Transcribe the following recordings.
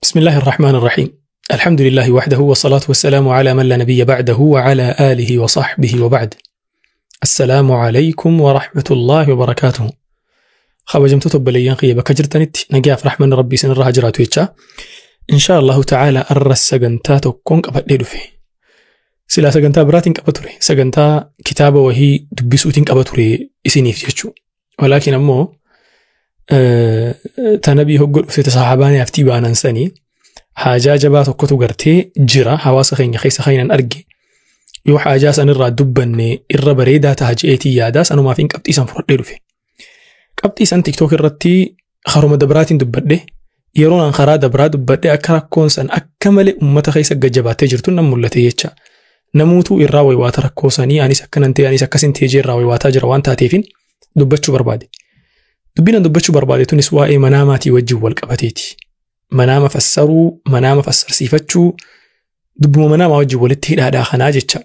بسم الله الرحمن الرحيم. الحمد لله وحده والصلاة والسلام على من لا نبي بعده وعلى آله وصحبه وبعد. السلام عليكم ورحمة الله وبركاته. Kabajamtoota obboleeyyan kiyya bakka jirtanitti nagayaaf rahmanni rabbii isinirra haa jiraatu jecha. Insha Allahu ta'ala arra sagantaa tokkoon qabadhee dhufe. Silaa sagantaa biraatiin qaba ture. Sagantaa kitaaba wahii dubbisuutiin qaba ture isiniif jechuu. Walaakin ammoo ta nabii hogga dhufte ta sahaabaan haftii baanan sanii haajaa jabaa tokkotu gartee jira hawaasa keenya keessa kayinan arge. Yoo haajaa sanirraa dubbanne irra bareedaa taha je'eetii yaadaa sanumaaf hin qabxii san fudhadhee dhufe. Qabxii san TikTok irratti haruma dabraatiin dubbadhe yeroo an karaa dabraa dubbadhe akka rakkoon san akka malee uummata keessa gajjabaatee jirtu nan mul'ate jecha. Namuutuu irraa waywaata rakkoo sanii anis akkanan ta'e anis akkasin ta'e jee irraa waywaataa jira waan taateefin dubbachuu barbaade. Dubbiin an dubbachuu barbaade tunis waa'ee manaamaatii wajjin wal qabateeti. Manaama fassaruu, manaama fassarsiifachuu, dubbuma manaamaa wajjin walitti hidhaadhaa kanaa jecha.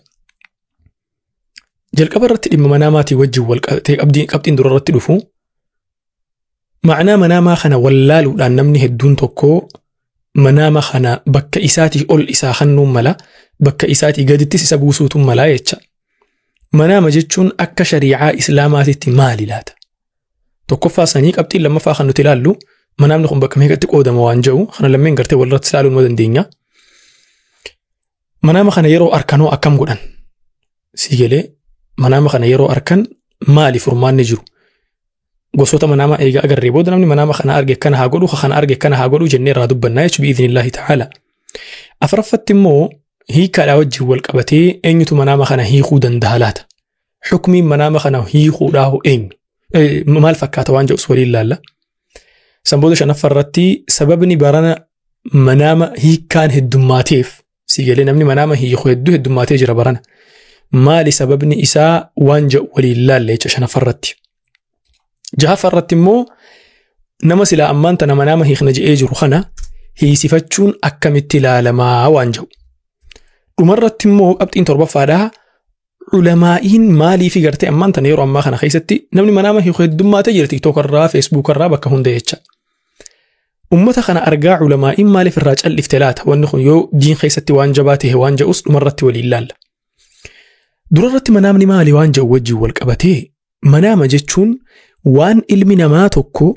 Jalqaba irratti dhimma manaamaatii wajjin wal qabatee qabxiin dura irratti dhufu ma'anaa manaamaa kana wallaaluudhaan namni hedduun tokko manaama kana bakka isaatii ol isaa kennuun mala bakka isaatii gadittis isa buusuutu mala jecha. Manaama jechuun akka shariicaa islaamaatitti maali laata? Tokkoffaa sanii qabxiin lammaffaa kan nuti ilaallu manaamni kun bakka meeqatti qoodama waan jedhu kana lammeen gartee walirratti ilaaluu nima dandeenya. Manaama kana yeroo arkanoo akkam godhan? Sii galee manaama kana yeroo arkan maali furmaanni jiru? Gosoota manaamaa eegaa agarree booda namni manaama kana arge kana haa godhu kana arge kana haa godhu jennee irraa dubbannaa jechuudha bi'idhnillaahi ta'ala. Afuraffatti immoo hiikaadhaa wajjin wal qabatee eenyutu manaama kana hiikuu danda'a laata? Xukmiin manaama kana hiikuudhaa hoo eenyu? Maal fakkaata waan jedhus waliin ilaalla. San booda shanaffaa irratti sababni barana manaama hiikkaan heddummaateef si galee namni manaama hiiku hedduu heddummaatee jira barana. Maali sababni isaa waan jedhu waliin ilaalla jecha shanaffaa irratti. Jahaffaa irratti immoo nama silaa ammaan tana manaama hiikna je'ee jiru kana hiisifachuun akkamitti ilaalamaa waan jedhu. Dhumarratti immoo qabxiin torbaffaadhaa ulamaa'iin maalii fi gartee ammaan tana yeroo ammaa kana keessatti namni manaama hiiku heddummaatee jira TikTok irraa, Facebook irraa bakka hunda jecha. Ummata kana argaa ulamaa'iin maaliif irraa callifte laata? Wanni kun yoo diin keessatti waan jabaa ta'e waan jedhus dhumarratti waliin ilaalla. Durarratti manaamni maali waan jedhu wajjin wal qabatee manaama jechuun waan ilmi namaa tokko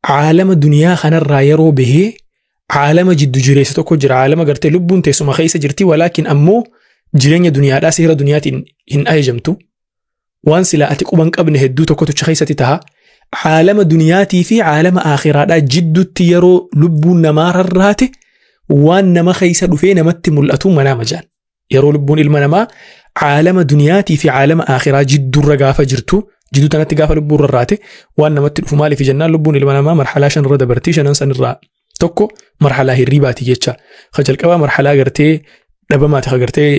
caalama duniyaa kanarraa yeroo bahee caalama jiddu jireessa tokko jira caalama gartee lubbuun teessuma keessa jirti walaakin ammoo jireenya duniyaadhaa seera duniyaatiin hin ajajamtu waan silaa ati quban qabne hedduu tokkotu achi keessatti taha caalama duniyaatii fi caalama aakhiraadhaa jidduutti yeroo lubbuun namaa rarraate waan nama keessa dhufee namatti mul'atu manaama jaan. Yeroo lubbuun ilma namaa caalama duniyaatii fi caalama aakhiraa jidduurra gaafa jirtu jidduu tanatti gaafa lubbuun rarraate waan namatti dhufu maaliif jennaan lubbuun ilma namaa marhalaa shan irra dabartii shanan san irraa tokko marhalaa hirribaati jecha. Ka jalqabaa marhalaa gartee dhabamaati ka gartee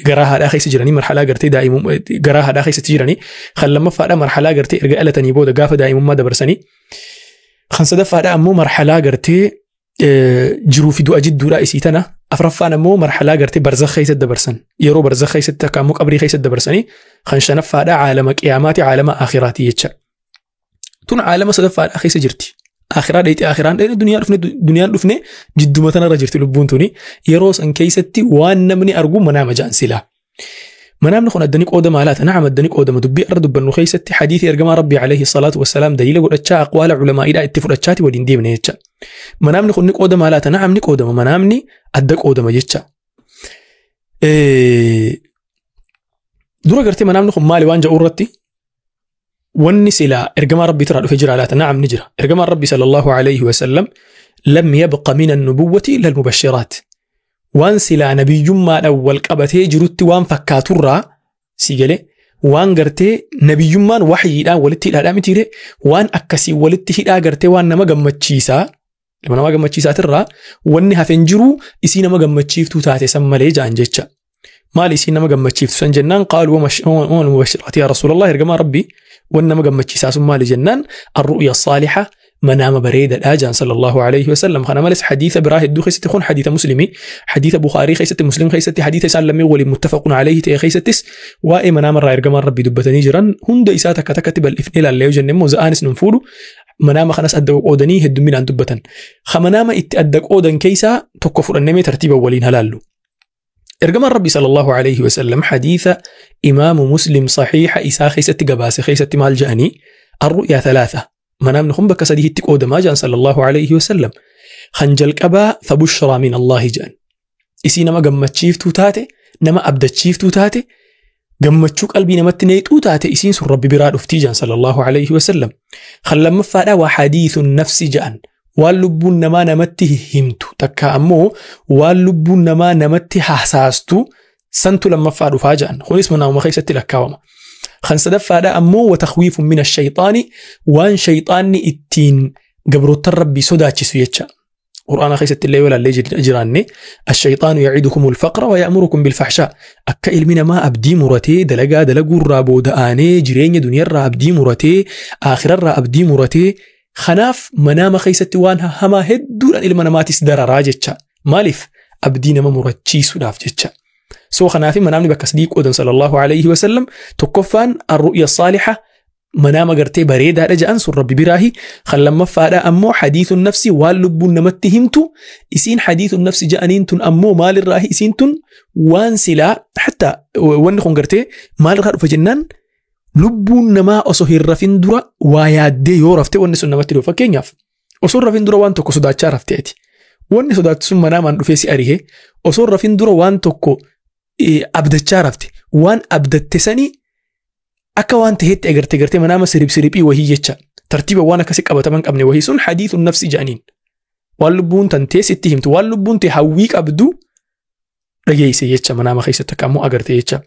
garaa haadhaa keessa jiranii marhalaa gartee daa'imummaa garaa haadhaa keessatti jiranii kan lammaffaadha marhalaa gartee erga dhalatanii booda gaafa daa'imummaa dabarsanii kan sadaffaadha ammoo marhalaa gartee jiruu fi du'a jidduudha isii tana afraffaan ammoo marhalaa gartee barzakh keessatti dabarsan yeroo barzakh keessatti akka ammoo qabrii keessatti dabarsanii kan shanaffaadha caalama qiyaamaati caalama aakhiraati jecha. Tun caalama sadaffaadha keessa jirti. Akhiraa dheeyxee akhiraan dheeyxee duniyaan dhufne duniyaan dhufne jidduma tanarra jirti lubbuun tuni yeroo san keessatti waan namni argu manaama ja'an silaa. Manaamni kun addani qoodama laata? Na'am addani qoodama dubbii arra dubbannu keessatti hadiisii ergamaa rabbii alayhi salaatu wassalaam daliila godhachaa aqwaala ulamaa'iidhaa itti fudhachaati waliin deemne jecha. Manaamni kun ni qoodama laata? Na'am ni qoodama manaamni adda qoodama jecha. Dura gartee manaamni kun maali waan jedhu irratti wanni silaa ergamaa rabbii irraa dhufe jira laata? Na'am ni jira. Ergamaan rabbii sallallahu alayhi wasallam lam yabqa min an-nubuwwati illa al-mubashshiraat. Waan silaa nabiyyummaadhaan wal qabatee jirutti waan fakkaaturraa si galee waan gartee nabiyyummaan wahyiidhaan walitti hidhaadhaa mitiire waan akkasii walitti hidhaa gartee waan nama gammachiisaa ilma nama gammachiisaatirraa wanni hafe hin jiru isii nama gammachiiftuu taate san malee ja'an jecha. Maali isii nama gammachiiftu san jennaan qaalu wama mubashshiraati yaa rasuulallah ergamaa rabbii waan nama gammachiisaa sun maali jennaan arru'ya saaliha Manaama bareedaadha jaan sallallahu alayhi wasallam. Kana malees hadiisa biraa hedduu keessatti, kun hadiisa Muslimii, hadiisa Bukhaarii keessatti, Muslim keessatti, hadiisa isaan lammii waliin muttafaqun alayhi ta'e keessattis waa'ee manaama irraa ergamaan Rabbii dubbatanii jiran. Hunda isaa takka takkatti bal'ifnee ilaallee yoo jenne immoo za'aanis nun fuudhu. Manaama kanas adda qoodanii heddumminaan dubbatan. Ha manaama itti adda qoodan keessaa tokko fudhannee tartiiba waliin halaallu. Ergamaan Rabbii sallallahu alayhi wasallam hadiisa Imaamu Muslim saxiixa isaa keessatti gabaase keessatti maal jedhanii? Arru'yaa thalaatha. Manaamni kun bakka sadiitti qoodamaa jedhan sallallahu alayhi wasallam. Kan jalqabaa fabushraa min Allaahi jedhan. Isii nama gammachiiftuu taate, nama abdachiiftuu taate, gammachuu qalbii namatti neexuu taate, isiin sun Rabbi biraa dhuftii jedhan sallallahu alayhi wasallam. Kan lammaffaadhaa waa hadiithun nafsi jedhan. Waan lubbuun namaa namatti himtu takka ammoo waan lubbuun namaa namatti hasaastu santu lammaffaa dhufaa jedhan. Kunis manaamuma keessatti lakkaawama. Kan sadaffaadha ammoo watakhwiifun min ashayxaani, waan shayxaanni ittiin gabroottan Rabbii sodaachisu jecha. Qur'aana keessatti illee yoo ilaallee jiraanne, ashayxaanu yacidukum alfaqra wa ya'murukum bilfahshaa. Akka ilmi namaa abdii muratee dalagaa dalaguurraa booda'aanee, jireenya duniyarraa abdii muratee, aakhirarraa abdii muratee, kanaaf manaama keessatti waan hamaa hedduudhaan ilma namaatis dararaa jecha. Maaliif? Abdii nama murachiisuudhaaf jecha. So kanaaf manaamni bakka sadii qoodan sallallahu alayhi wasallam. Tokkoffaan arru'ya saaliha, manaama gartee bareedaadha jedhan, sun Rabbi biraahi. Kan lammaffaadha ammoo hadiithun nafsi, waan lubbuun namatti himtu. Isiin hadiithun nafsi jedhaniin tun ammoo maalirraahi? Isiin tun waan silaa hatta wanni kun gartee maalirraa dhufa jennaan, lubbuun namaa osoo hin rafin dura waa yaaddee yoo rafte wanni sun namatti dhufa. Fakkeenyaaf, osoo hin rafin dura waan tokko sodaachaa rafteeti. Wanni sodaatu sun manaamaan dhufee si arihe. Osoo hin rafin dura waan tokko abdachaa rafte. Waan abdatte sanii akka waan taheetti agarte gartee manaama sirib siriphii wahii jecha. Tartiiba waan akkasii qabataman qabne wahii sun hadiithun nafsi jedhaniin. Waan lubbuun tantee sitti himtu, waan lubbuun tee hawwii qabdu dhageesse jecha manaama keessatti akka ammoo agarte jecha.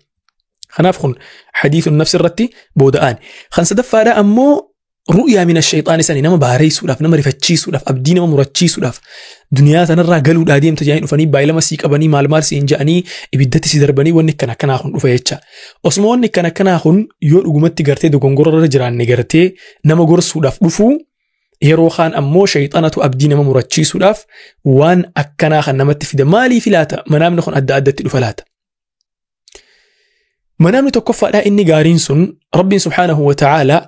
Kanaaf kun hadiithun nafsi irratti booda'aan. Kan sadaffaadha ammoo ru'yaa min ashayxaani sanii, nama baareessuudhaaf, nama rifachiisuudhaaf, abdii nama murachiisuudhaaf, duniyaa tanarraa galuudhaa deemta jedhanii dhufanii baay'ilama sii qabanii, maal maal siin jedhanii, ibiddatti si darbanii, wanni akkana akkanaa kun dhufa jecha. Osuma wanni akkana akkanaa kun yoo dhugumatti gartee dogongora irra jiraanne gartee nama gorsuudhaaf dhufuu, yeroo kaan ammoo shayxanatu abdii nama murachiisuudhaaf waan akkanaa kan namatti fida. Maaliif laata manaamni kun adda addatti dhufa laata? Manaamni tokkoffaadhaa inni gaariin sun, Rabbiin subhaanahu wa ta'aalaa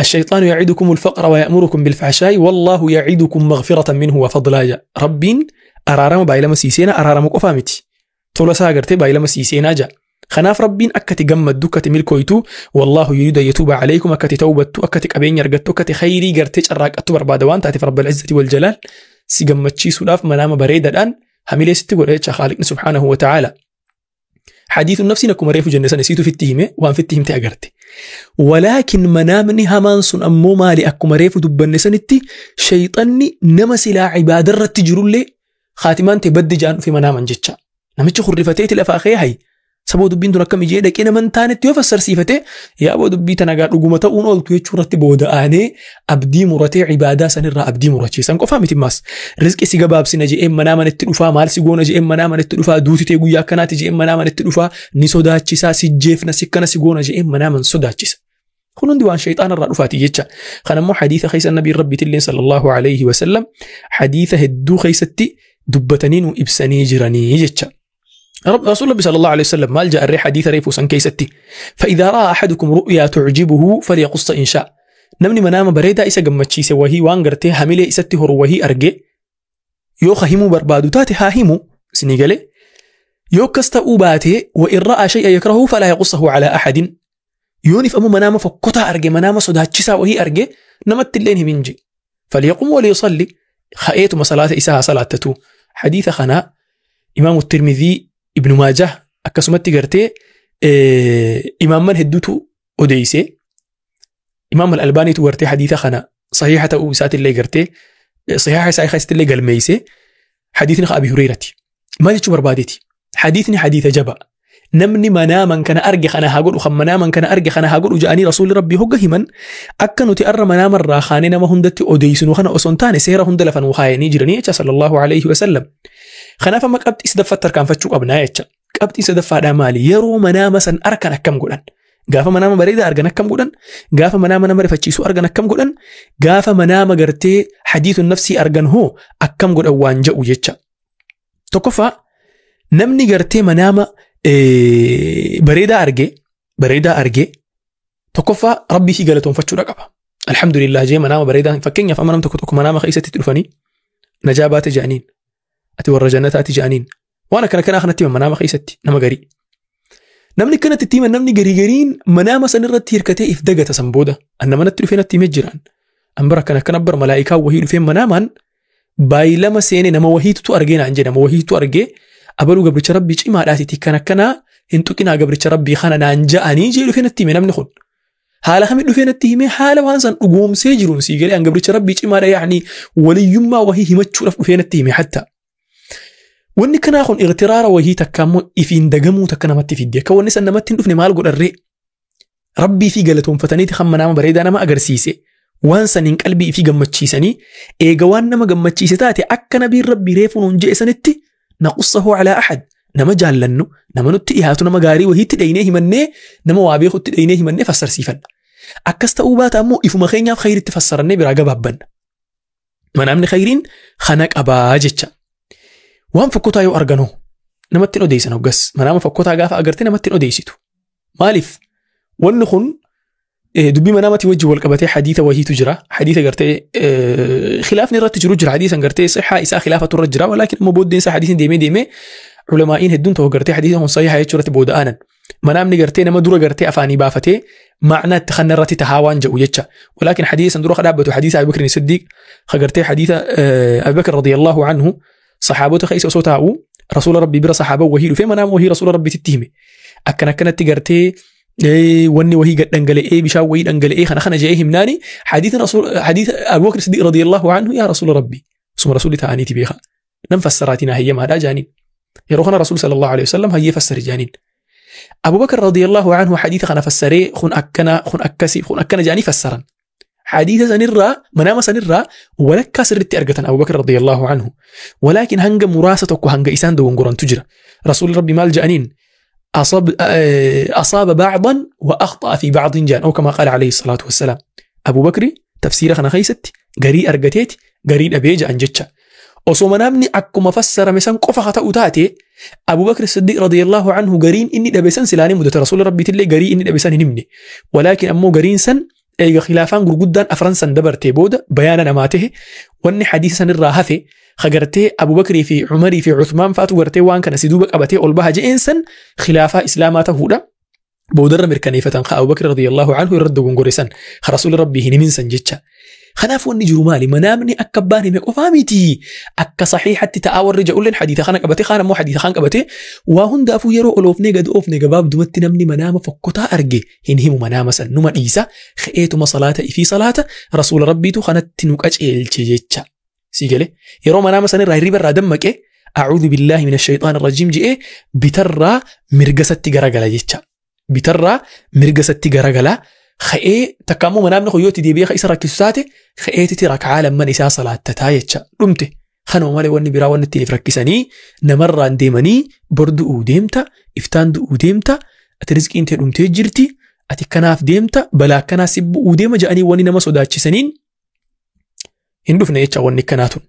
الشيطان يعدكم الفقر ويأمركم بالفحشاء والله يعدكم مغفرة منه وفضلا. ربين أرارم بايلما سيسينا، أرارم قفامتي تولا ساغرتي بايلما سيسينا جا. خناف ربين أكتي جمد كتي ملكويتو، والله يريد أن يتوب عليكم، أكتي توبتو، أكتي قبين يرقتو، أكتي خيري قرتي أراك أتو بربادوان تأتي رب العزة والجلال سيجمد سلاف منام بريد الآن هميلي ستي قول خالقنا سبحانه وتعالى. حديث النفس نكم ريف جنة نسيت في التهمة وان في التهمة أجرتي، ولكن منامني همان سن أمو مالي أكم ريف دبن سنتي شيطاني نمس لا عبادة التجرولي خاتمان تبدي جان في مناما جتشا. Namichi hurrifateeti lafaa kee hayi. Saboo dubbiin tun akkam ijee dhaqee nama hin taanetti yoo fassarsiifate, yaa aboo dubbii tana gaa dhuguma ta'uun ooltu jechuu irratti booda'anee abdii muratee ibaadaa sanirraa abdii murachiisan qofaa miti maas. Rizqi si gabaabsina je'een manaa manatti dhufaa, maal si goona je'een manaa manatti dhufaa, duuti ta'e guyyaa akkanaati je'een manaa manatti dhufaa, ni sodaachisaa, si jeefna, si akkana si goona je'een manaa man sodaachisa. Kun hundi waan shayxaana irraa dhufaati jecha. Kan ammoo hadiisa keessa nabiin Rabbiitillee sallallahu alayhi wasallam hadiisa hedduu keessatti dubbatanii nu ibsanii jiranii jecha. رسول الله صلى الله عليه وسلم مال جاء الريح حديث ريف كيستي: فإذا رأى أحدكم رؤيا تعجبه فليقص إن شاء. نمني منام بريدا إسا قمتشيس وهي وانغرتي هميلي إستي هر وهي أرجي يوخا همو بربادو تاتي ها همو سنيقالي يوكستا أوباتي. وإن رأى شيئا يكرهه فلا يقصه على أحد. يونف أمو منام فكتا أرجي منام صداتشيسا وهي أرجي نمت اللين منجي فليقوم وليصلي خأيت صلاة إساها صلاة تتو. حديث خنا إمام الترمذي، ابن ماجه، akkasumatti gartee imaamman hedduutu odeeyse. Imaam al-Albaaniitu gartee hadiisa kana sahiha ta'uu isaatillee gartee sahiha isaa keessattillee galmeeyse. Hadiisni Abi Hurayrati. Maal jechuu barbaadeeti? Hadiisni hadiisa jaba. Namni manaaman kana arge kana haa godhu, kan manaaman kana arge kana haa godhu jedhanii rasuulli Rabbii hogga himan, akka nuti arra manaamarraa kaanee nama hundatti odeessinu kana osoo hin taane seera hunda lafa nuu kaayanii jiranii jecha sallallahu alayhi wasallam. Kanaaf amma qabxii sadaffaatti tarkaanfachuu qabnaa jecha. Qabxii sadaffaadhaa maali? Yeroo manaama san arkan akkam godhan? Gaafa manaama bareedaa argan akkam godhan? Gaafa manaama nama rifachiisu argan akkam godhan? Gaafa manaama gartee hadiisu nafsii argan hoo akkam godhan waan jedhu jecha. Tokkoffaa, namni gartee manaama bareedaa arge tokkoffaa rabbii fi galatoonfachuudha qaba. Alhamdulillah jee manaama bareedaa, fakkeenyaaf amma nam tokko tokko manaama keessatti dhufanii najaa baate jedhaniin, ati warra jannataati jedhaniin, waan akkana kanaa kanatti himan manaama keessatti nama garii. Namni kanatti itti himan, namni garii gariin manaama san irratti hirkatee if dagata san booda. Anna manatti dhufee natti himee jiraan. An bara akkana akkana bara malaa'ikaa wahii dhufee manaamaan baay'ilama seene, nama wahiitu argee naan jedhe, nama wahiitu argee abaluu gabricha rabbii cimaadhaatiiti kan akkanaa hin tuqinaa gabricha rabbii kana naan ja'anii jee dhufee natti hime namni kun. Haala kamii dhufee natti hime? Haala waan san dhugoomsee jiruun sii galee an gabricha rabbii cimaadha, yaani waliyyummaa wahii himachuudhaaf dhufee natti hime hatta. Wanni kanaa kun igtiraara wahii takka immoo ifiin dagamuu takka namatti fidde. Akka wanni san namatti hin dhufne maal godharree? Rabbii fi galatoonfataniiti hamma nama bareedaa nama agarsiise. Waan saniin qalbii fi gammachiisanii, eega waan nama gammachiise taate, akka nabiin rabbii reefu nuun je'e sanitti naqussahu alaa ahad, nama jaallannu, nama nutti dhiyaatu, nama gaarii wahiitti dhaynee himannee, nama waa beekutti dhaynee himannee fassarsiifanna. Akkas ta'uu baata ammoo ifuma keenyaaf khayritti fassarannee biraa gabaabbanna. Manaamni khayriin kana qabaa jecha. Waan fokkotaa yoo arganoo namatti hin odeessan hoggas. Manaama fokkotaa gaafa agartee namatti hin odeessitu. Maaliif? Wanni kun dubbii manaamatti wajjin wal qabatee hadiisa wahiitu jira. Hadiisa gartee khilaafni irratti jiru jira. Hadiisan gartee sixaa isaa khilaafatu irra jira. Walaakin immoo booddeen isaa hadiisni deemee deemee ulamaa'iin hedduun tokko gartee hadiisa kun sahiha jechuu irratti booda aanan. Manaamni gartee nama dura gartee afaanii baafatee macnaa itti kanna irratti tahaa waan jedhu jecha. Walaakin hadiisa san dura dhaabbatu hadiisa Abu Bakr Siddiq ka gartee hadiisa Abu Bakr radiyallahu anhu saxaabota keessa osoo taa'u rasuula rabbii bira saxaaba wahii dhufee manaama wahii rasuula rabbiitti hime. Akkana akkanatti gartee wanni wahii gad dhangala'ee, bishaan wahii dhangala'ee, kana kana jedhee himnaani, hadiisa rasuul hadiisa Abu Bakr Siddiq radiyallahu anhu, yaa rasuula rabbii, suma rasuulli ta'aniiti beeka, nan fassaraatiin hayyamaadhaa jaaniin. Yeroo kana rasuul sallallahu alaihi wasallam hayyee fassari jaaniin. Abu Bakr radiyallahu anhu hadiisa kana fassaree, kun akkana, kun akkasi, kun akkana jaanii fassaran. Hadiisa sanirraa, manaama sanirraa walakkaa sirritti argatan Abu Bakr radiyallahu anhu. Walaakin hanga muraasa tokko hanga isaan dogongorantu jira. Rasuulli rabbi maal jedhaniin? أصاب بعضا وأخطأ في بعض جان، أو كما قال عليه الصلاة والسلام. أبو بكر تفسير خنا خيست غري أرجتيت غري أبيج أن جتشا. Osoo manaamni akkuma fassarame san qofa haa ta'u taate, Abu Bakr Siddiq radiyallahu anhu gariin inni dhabe san silaanii mudate, rasuula rabbiitillee garii inni dhabe san hin himne. Walaakin ammoo gariin san eega khilaafaan gurguddaan afran san dabartee booda bayaana namaa tahe, wanni hadiisa san irraa hafe gartee Abu Bakrii fi Umarii fi Uthmaan faatu gartee waan kana si duuba qabatee ol baha je'een san khilaafaa islaamaa tahuudha. Boodarra mirkaneeffatan ka Abu Bakr radiyallahu anhu irra dogongore san ka rasuula rabbii hin himin san jecha. Kanaaf wanni jiru maali? Manaamni akka abbaan hime qofaa miti. Akka saxiixatti ta'aa warri ja'ulleen hadiisa kana qabate, kaan ammoo hadiisa kan qabate, waa hundaafuu yeroo oloofnee gad oofne gabaabdumatti namni manaama fokkotaa arge hin himu, manaama san numa dhiisa. Ka'eetuma salaata ifii salaata, rasuula rabbiitu kanatti nu qaceelche jecha. Sii galee yeroo manaama sanirraa hirriba irraa dammaqe, أعوذ بالله من الشيطان الرجيم je'ee bitarraa mirgasatti garagala jecha. Bitarraa mirgasatti garagala. Ka'ee takka ammoo manaamni kun yoo itti deebi'ee isa rakkisu taate, ka'eetiti rak'aa lamman isaa salaattataa jecha dhumte. Kanuma malee wanni biraa wanni ittiin rakkisanii namarraan deemanii bor du'uu deemta, iftaan du'uu deemta, ati rizqiin tee dhumtee jirti, ati kanaaf deemta, balaa akkanaa si bu'uu deema jedhanii wanni nama sodaachisaniin hin dhufne jecha wanni akkanaa tun.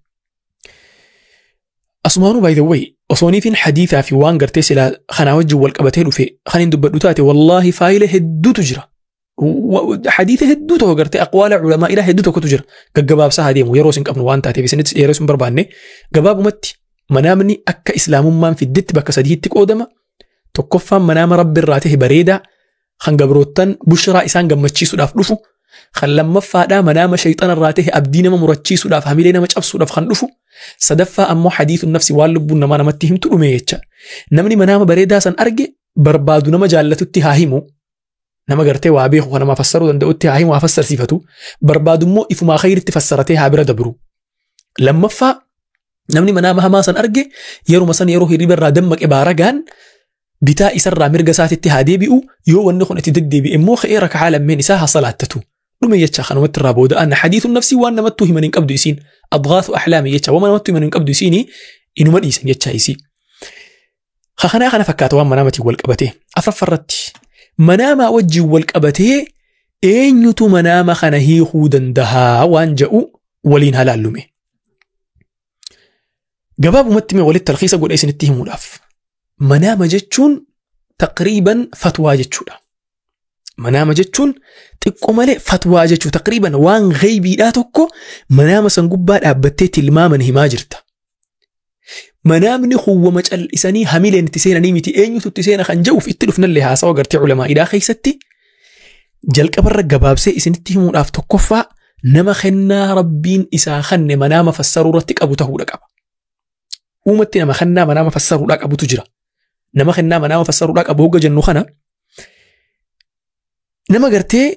Asumaanuu, by the way, osooniifin hadiisaa fi waan gartee silaa kanaa wajjin wal qabatee dhufe kan hin dubbadhu taate, wallaahi faayila hedduutu jira. Hadiisa hedduu tokko gartee aqwaala culamaa ilaa hedduu tokkotu jira. Gaggabaabsaa haa deemu, yeroo isin qabnu waan taateef isinitti dheeressuu hin barbaanne. Gabaabumatti manaamni akka islaamummaan fiddetti bakka sadiitti qoodama. Tokkoffaan manaama rabbi irraa ta'e bareedaa kan gabroottan bushraa isaan gammachiisuudhaaf dhufu. Kan lammaffaadhaa manaama shayxana irraa ta'e abdii nama murachiisuudhaaf, hamilee nama cabsuudhaaf kan dhufu. Sadaffaa ammoo hadiisu nafsi, waan lubbuun namaa namatti himtu dhume jecha. Namni manaama bareedaa san arge barbaadu nama jaallatutti haa himu. Nama gartee waa beeku kan namaa fassaruu danda'utti haa himu, haa fassarsiifatu. Barbaadu immoo ifumaa khayritti fassaratee haa bira dabru. Lammaffaa, namni manaama hamaa san arge yeruma san yeroo hirriba irraa dammaqe baaragaan bitaa isarraa mirga isaatitti haa deebi'u. Yoo wanni kun itti deddeebi'e immoo ka'ee raka'aa lammeen isaa haa salaattatu. Dhume jecha kanumatti irraa booda anna hadiisun nafsii waan namattuu himan hin qabdu isiin. أضغاث أحلام jecha waan namattuu himan hin qabdu isiin, inuma dhiisan jecha isii. Kanaa kana fakkaata waan manaamatiin wal qabate. Afraffarratti Manaamaa wajjin wal qabatee eenyutu manaama kana hiikuu dandahaa waan jedhu waliin halaallume. Gabaabumatti mee walitti talxiisa godhee isinitti himuudhaaf. Manaama jechuun taqriiban fatwaa jechuudha. Manaama jechuun xiqqoo malee fatwaa jechuu, taqriiban waan ghaybiidhaa tokko manaama san gubbaa dhaabbattee tilmaaman himaa jirta. Manaamni huwwama cal'isanii hamileen itti seenanii miti, eenyutu itti seena kan jedhuuf itti dhufnallee haasawa gartee ulamaa'iidhaa keessatti. Jalqabarra gabaabsee isinitti himuudhaaf, tokkoffaa nama kennaa Rabbiin isaa kanne manaama fassaruu irratti qabu ta'uudha qaba. Uumatti nama kennaa manaama fassaruudhaa qabutu jira. Nama kennaa manaama fassaruudhaa qabu hogga jennu kana, nama gartee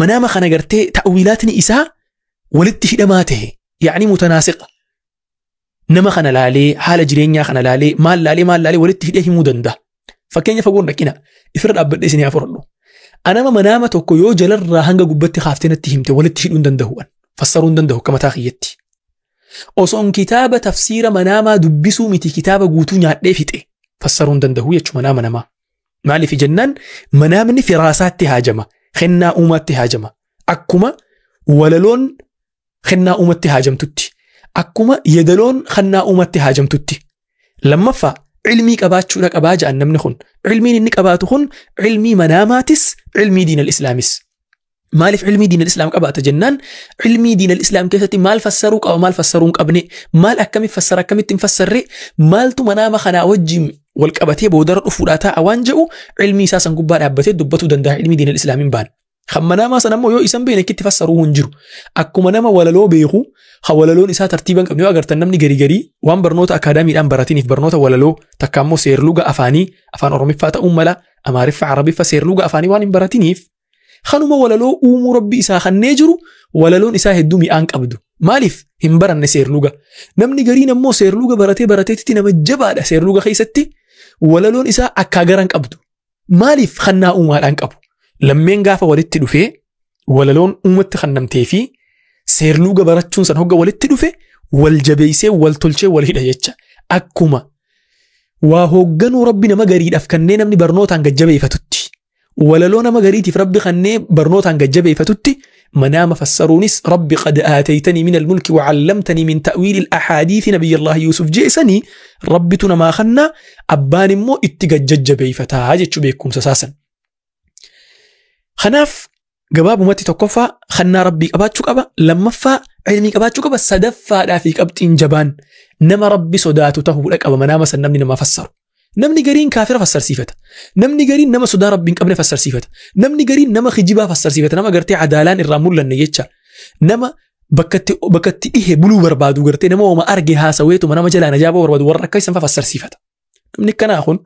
manaama kana gartee ta'wiilaatni isaa walitti hidhamaa ta'e, yaa'ni mutanaasiqa. Nama kana laalee, haala jireenyaa kana laalee, maal laalee, maal laalee walitti hidhee himuu danda'a. Fakkeenya fagoon dhaqina ifirra dhaabbadhee isinii haa fudhadhu. Anama manaama tokko yoo jalarraa hanga gubbatti kaaftee natti himte walitti hidhuu hin danda'u. Fassaruu hin danda'u akka mataa kiyyatti. Osoon kitaaba tafsiira manaamaa dubbisuu miti, kitaaba guutuu nyaadhee fixe fassaruu hin danda'u jechuudha manaama namaa. Maaliif jennaan, manaamni firaasaatti haajama, kennaa uumaatti haajama. Akkuma walaloon kennaa uumatti haajamtutti. Akkuma yedaloon kennaa uumatti haajamtutti. Lammaffaa, ilmii qabaachuudha qabaa jedhan namni kun. Ilmiin inni qabaatu kun ilmii manaamaatis, ilmii diinal islaamis. Maaliif ilmii diinal islaam qabaata jennaan, ilmii diinal islaam keessatti maal fassaruu qaba, maal fassaruu hin qabne, maal akkamitti fassara, akkamitti hin fassarre, maaltu manaama kanaa wajjin wal qabatee boodara dhufuudhaa taa'a waan jedhu ilmii isaa san gubbaa dhaabbatee dubbatuu danda'a, ilmii diinal islaamiin baana. Kan manaamaa sana immoo yoo isan beekne itti fassaruu hin jiru. Akkuma nama walaloo beeku, kan walaloon isaa tartiiba hin qabne yoo agartan, namni garii garii waan barnoota akaadaamiidhaan baratiniif barnoota walaloo takka immoo seerluga afaanii, afaan Oromiffaa ta'uu mala, Amaariffa, Arabiffa, seerluga afaanii waan hin baratiniif kanuma walaloo uumuu Rabbi isaa kannee jiru walaloon isaa hedduu mi'aan qabdu. Maaliif hin baranne seerluga? Namni gariin ammoo seerluga baratee barateetti nama jabaadha, seerluga keessatti walaloon isaa akkaa garan qabdu. Maaliif? Kannaa uumaadhaan qabu. Lammeen gaafa walitti dhufee, walaloon uumatti kannamtee fi seerluga barachuun san hogga walitti dhufe, wal jabeessee wal tolchee wal hidha jecha. Akkuma waa hoogganuu Rabbi nama gariidhaaf kanneen namni barnootaan gajjabeeffatutti, walaloo nama gariitiif Rabbi kanneen barnootaan gajjabeeffatutti, manaama fassaruunis Rabbi qad aataytanii min almulki wacallamtanii min ta'wiili alahaadiisi nabiyyallahi Yuusuf jeesanii, Rabbitu namaa kannaa, abbaan immoo itti gajjajjabeeffataa jechuu beekumsa isaasan. Kanaaf gabaabumatti, tokkoffaa kannaa Rabbii qabaachuu qaba, lammaffaa ilmii qabaachuu qaba, sadaffaadhaa fi qabxiin jabaan nama Rabbi sodaatu ta'uudha qaba manaama san namni nama fassaru. Namni gariin kaafira fassarsiifata. Namni gariin nama sodaa Rabbii hin qabne fassarsiifata. Namni gariin nama kijibaa fassarsiifata. Nama gartee adaalaan irraa mul'anne jecha. Nama bakkatti dhihe buluu barbaadu, gartee nama wama arge haasaweetuma nama jalaan ajaa'ibaa barbaadu, warra akka isan fassarsiifata. Namni akkanaa kun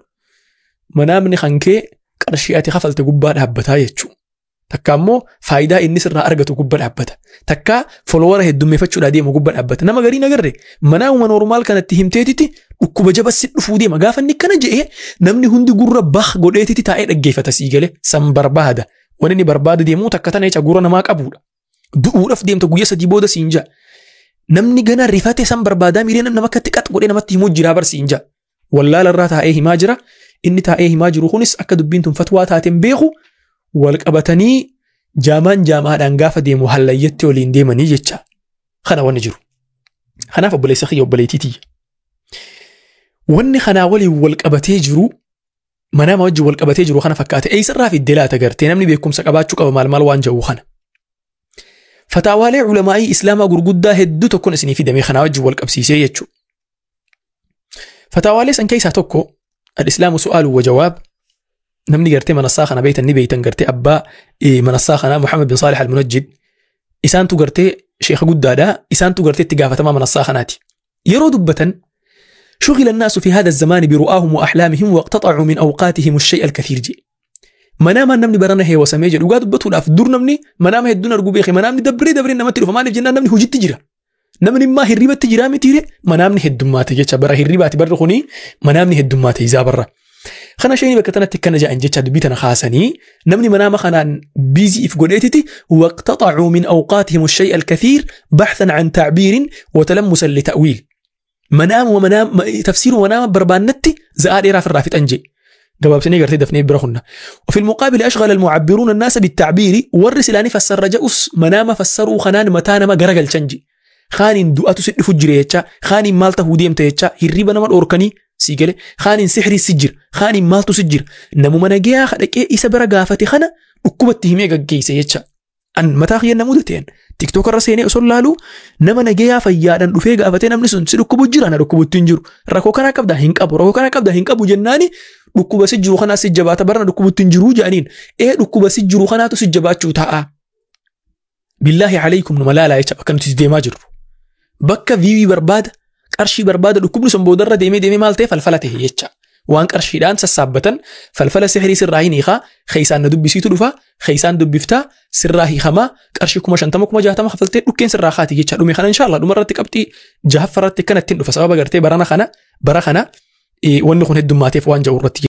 manaamni kan kee qarshii ati kafalte gubbaa dhaabbataa jechuudha. Takka ammoo faayidaa inni sirraa argatu gubbaa dhaabbata. Takka follower heddummeeffachuudhaa deemu gubbaa dhaabbata. Nama gariin agarre manaamuma normal kanatti himteetiti dhukkuba jaba si dhufuu deema. Gaafa inni kana je'ee namni hundi gurra bah godheetiti taa'ee dhaggeeffata, sii galee san barbaada. Wanni inni barbaada deemuu takka tana jecha gurra namaa qabudha. Du'uudhaaf deemta guyyaa 3 booda siin ja'a. Namni gana rifate san barbaadaa miiree nama akkatti qax godhee namatti himuu jira bar siin ja'a. Wallaala irraa taa'ee himaa jira. Inni taa'ee himaa jiru kunis akka dubbiin tun fatwaa taateen beeku. Wal qabatanii jaamaan jaamaadhaan gaafa deemu hallayyatti waliin deemanii jecha. Kana wanni jiru. Kanaaf obboleessa kiyya, obboleettii tiyya. Wanni kanaa waliin wal qabatee jiru, manaama wajjin wal qabatee jiru kana fakkaate. Eessarraa fiddee laata gartee namni beekumsa qabaachuu qaba maal maal waan jedhu kana? Fataawaalee ulamaa'ii islaamaa gurguddaa hedduu tokkoon isinii fidame kanaa wajjin wal qabsiisee jechuudha. Fataawaalee san keessaa tokko al-Islaamu su'aalu wa jawaab. Namni gartee manassaa kana beeytan ni beeytan, gartee abbaa manassaa kanaa Muhammad bin Saalih al-Munajjid isaantu gartee sheekha guddaadha, isaantu gartee itti gaafatamaa manassaa kanaati. Yeroo dubbatan, شغل الناس في هذا الزمان برؤاهم وأحلامهم واقتطعوا من أوقاتهم الشيء الكثير جي. Manaama namni barana heewasamee jedhu, dhugaa dubbatuudhaaf dur namni manaama hedduun arguu beeke. Manaamni dabree dabree namatti dhufa. Maaliif jennaan, namni hojitti jira. Namni immaa hirribatti jira mitiire, manaamni heddummaate jecha. Bara hirribaati barri kuni, manaamni heddummaate isaa barra. Kana isheen bakka tanatti akkana jedhan jecha, dubbii tana kaasanii, namni manaama kanaan busy if godheetiti waqtaxacuu min awqaatihim الشيء الكثير بحثا عن تعبير وتلمسا لتأويل. Manaama manaama tafsiiruma manaama barbaannatti za'aa dheeraa firraa fixan jee. Gabaabsinee gartee dafnee bira kunna. وفي المقابل أشغل المعبرون الناس بالتعبير warri silaanii fassarra ja'us manaama fassaruu kanaan mataa nama garagalchan ji. Kaaniin du'atu si dhufu jira jecha, kaaniin maal tahuu deemta jecha, hirriba nama dhoorkanii sii gale, kaaniin sihrii si jira, kaaniin maaltu si jira. Namuma nagayaa dhaqee isa bira gaafate kana dhukkubatti himee gaggeesse jecha. An mataa kiyya namuu dateen TikTok irra seenee osoo laaluu nama nagayaa fayyaadhaan dhufee gaafatee namni sun si dhukkubu jira na dhukkubutti hin jiru. Rakkoo kana qabda hin qabu, rakkoo kana qabda hin qabu jennaani dhukkuba si jiru kanaa si jabaata barana dhukkubutti hin jiruu jedhaniin ee dhukkuba si jiru kanaatu si jabaachuu ta'a. Billaahi alaykum numa laalaa jecha bakka nuti deemaa jirru. Bakka view barbaada, qarshii barbaada, dhukkubni sun boodarra deemee deemee maal ta'e falfala ta'e jecha. Waan qarshiidhaan sassaabbatan falfala sihrii sirraa hin hiikaa, keeysaan na dubbisiitu dhufa, keeysaan dubbiftaa, sirraa hiikamaa, qarshii 50,000 60,000 kafaltee dhukkeen sirraa kaati jecha. Dhume kana inshallah dhuma irratti qabxii jahaffa irratti akkanatti hin dhufa sababa gartee barana kana bara kana wanni kun heddumaateef waan jedhu irratti.